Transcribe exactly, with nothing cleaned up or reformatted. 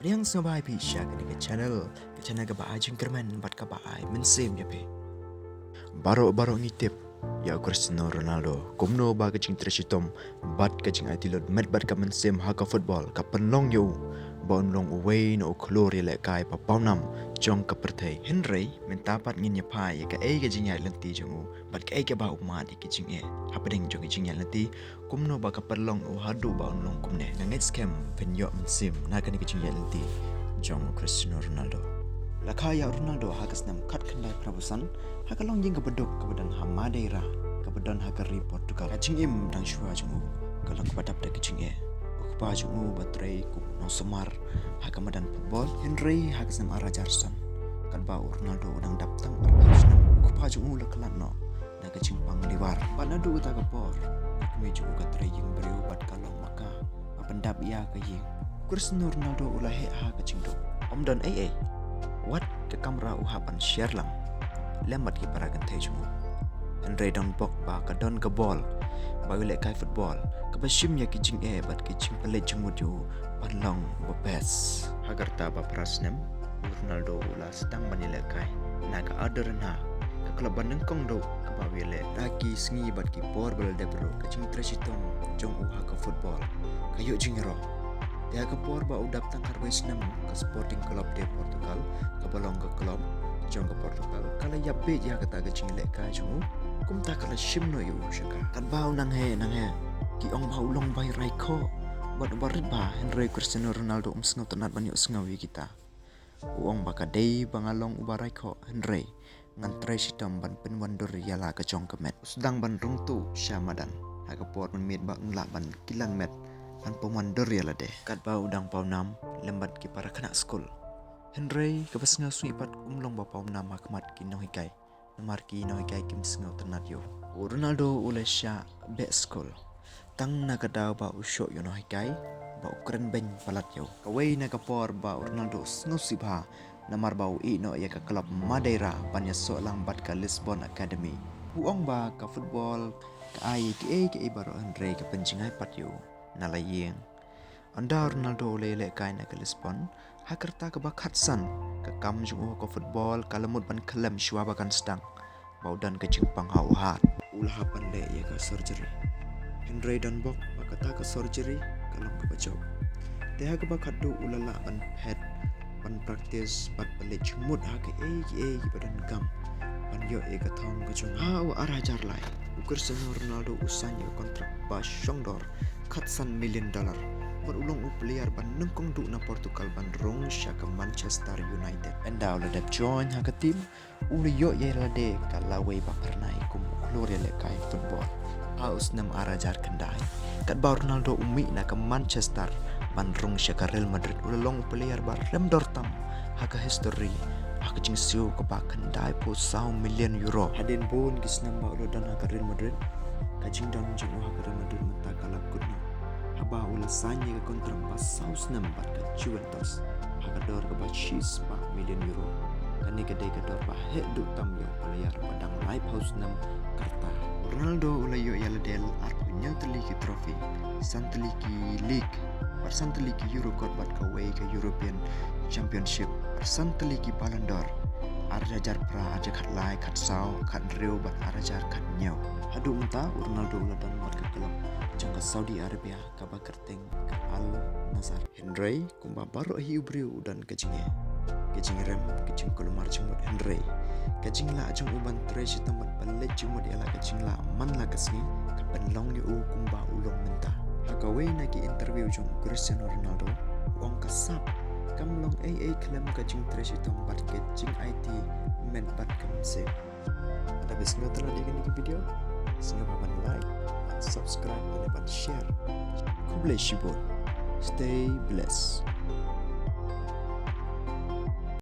Pdiang sngewbha ïa phi sha kane ka channel, ka channel kaba ai jingkyrmen bad kaba ai mynsiem ïa phi. Baroh baroh ngi tip ïa u Cristiano Ronaldo, kumno ba ka jingtrei shitom bad ka jingaiti lut met bad ka mynsiem ha ka football ka pynlong ïa u ba un long uwei na u khlur ïalehkai ba pawnam jong ka pyrthei. Hynrei mynta pat ngin ïa phai ïa kaei ka jingïaid lynti jong u bad kaei kaba u mad ïa ki jingeh hapdeng jong ki jingïaid lynti, kumno ba ka pynlong u haduh ba un long kumne. Nga ngeit skhem phin ïoh mynsiem na kane ka jingïaid lynti jong u Cristiano Ronaldo. La kha ïa u Ronaldo ha ka snem khatkhyndai phra phew san ha ka longïing kaba duk kaba don ha Madeira, kaba don ha ka ri Portugal. Ka jingim dang shuwa jong u ka long kaba dap da ka jingeh. U kpa jong u ba trei kum u nongsumar ha ka madan football, hynrei ha ka snem ar hajar san, katba u Ronaldo u dang dap tang arphew snem, u kpa jong u la khlad noh na ka jingpang liver. Bad naduh kata ka por, ka kmie jong u ka trei ïing briew bad ka long ma ka ba pyndap ïa ka ïing. Cristiano Ronaldo u la heh ha ka jingduk. Ym don ei ei, wat ka kamra u hap ban share lang lem bad ki para kynthei jong u. Hynrei don bok ba ka don ka bol ba u ïalehkai football kaba shim ïa ki jingeh bad ki jingpynleit jingmut jong u ban long uba best. Ha ka rta ba phra snem, u Ronaldo u la sdang ban ïalehkai na ka Ardorenha, ka klub ba nyngkong duh kaba u ïaleh. Na ki sngi bad ki por ba la dep ruh, ka jingtrei shitom jong u ha ka football ka ïoh jingïaroh. Te ha ka por ba u dap tang arphew snem, ka Sporting Club de Portugal, kaba long ka klub jong ka Portugal, ka la ïap bieit ïa kata ka jingïalehkai jong u. Kumta ka la shim noh ïa u sha ka. Katba u nang heh nang heh, ki ong ba u long ba rai khoh bad uba rit bha, hynrei Cristiano Ronaldo um sngewtynnat ban ïohsngew ïa kita. U ong ba ka dei ba nga long uba rai khoh, hynrei ngan trei shitom ban pynwandur ïa la ka jong ka met. U sdang ban rung tuh sha madan ha ka por mynmiet ba un lah ban kilan met ban pynwandur ïa lade. Katba u dang pawnam lem bad ki para khynnah skul, hynrei kaba sngewsih pat um long ba pawnam ha khmat ki nonghikai, namar ki nonghikai kim sngewtynnat ïa u. U Ronaldo u la shah beh skul tang na ka daw ba u shoh ïa u nonghikai ba u kren beiñ palat ïa u. Kawei na ka por ba u Ronaldo u sngewsih bha namar ba u ïeh noh ïa ka klub Madeira ban ïasoh lang bad ka Lisbon Academy. U ong ba ka football ka ai ïa kiei kiei baroh, hynrei ka pynjngai pat ïa u na la ïing. Ynda u Ronaldo u la ïalehkai na ka Lisbon ha ka rta kaba khatsan, ka kam jong u ha ka football ka la mut ban khyllem shuwa ba kan sdang, ba u don ka jingpang ha u heart. U la hap ban leh ïa ka surgery, hynrei don bok ba kata ka surgery ka long kaba jop. Te ha kaba khatduh u la lah ban phet, ban practice bad pynleit jingmut ha kiei kiei kiba donkam ban ïoh ïa ka thong ka jong u. Ha u ar hajar lai, u Cristiano Ronaldo u sign ïa ka kontrak ba shongdor khatsan million dollar bad u long u player ba nyngkong duh na Portugal ban rung sha ka Manchester United. Ynda u la dep join ha ka team, u la ïoh ïa lade ka lawei ba phyrnai kum u khlur ïalehkai football. Ha u snem ar hajar khyndai, katba u Ronaldo u mih na ka Manchester ban rung sha ka Real Madrid, u la long u player ba rem dor tam ha ka history ha ka jingsiew kaba khyndai phew saw million euro. Hadien bun ki snem ba u la don ha ka Real Madrid, ka jingdon jong u ha ka Real Madrid mynta ka la kut noh haba u la sign ïa ka kontrak ba saw snem bad ka Juventus ha ka dor kaba shispah million euro. Kane ka dei ka dor ba heh duh tam ïa u player ba dang laiphew snem ka rta. U Ronaldo u la ïoh ïa lade arphew hynñiew tylli ki trophy, san tylli ki league, bad san tylli ki Euro Cup bad kawei ka European Championship, bad san tylli ki Ballon d'Or, ar hajar phra, ar hajar khatlai, khatsaw, khathynriew bad ar hajar khathynñiew. Haduh mynta u Ronaldo u la don bad ka club jong ka Saudi Arabia kaba kyrteng ka Al Nassr. Hynrei kumba baroh hi u briew u don ka jingeh, ka jingrem, ka jingkulmar jingmut, hynrei ka jinglah jong u ban trei shitom bad pynleit jingmut ïa la ka jinglah man la ka sngi ka pynlong ïa u kumba u long mynta. Ha kawei na ki interview jong u Cristiano Ronaldo, u ong ka sap kam long ei ei khlem ka jingtrei shitom bad ka jingaiti met bad ka mynsiem. Lada phi sngewtynnat ïa kane ka video, sngewbha ban like, ban subscribe, lane ban share. Khublei shibun. Stay blessed.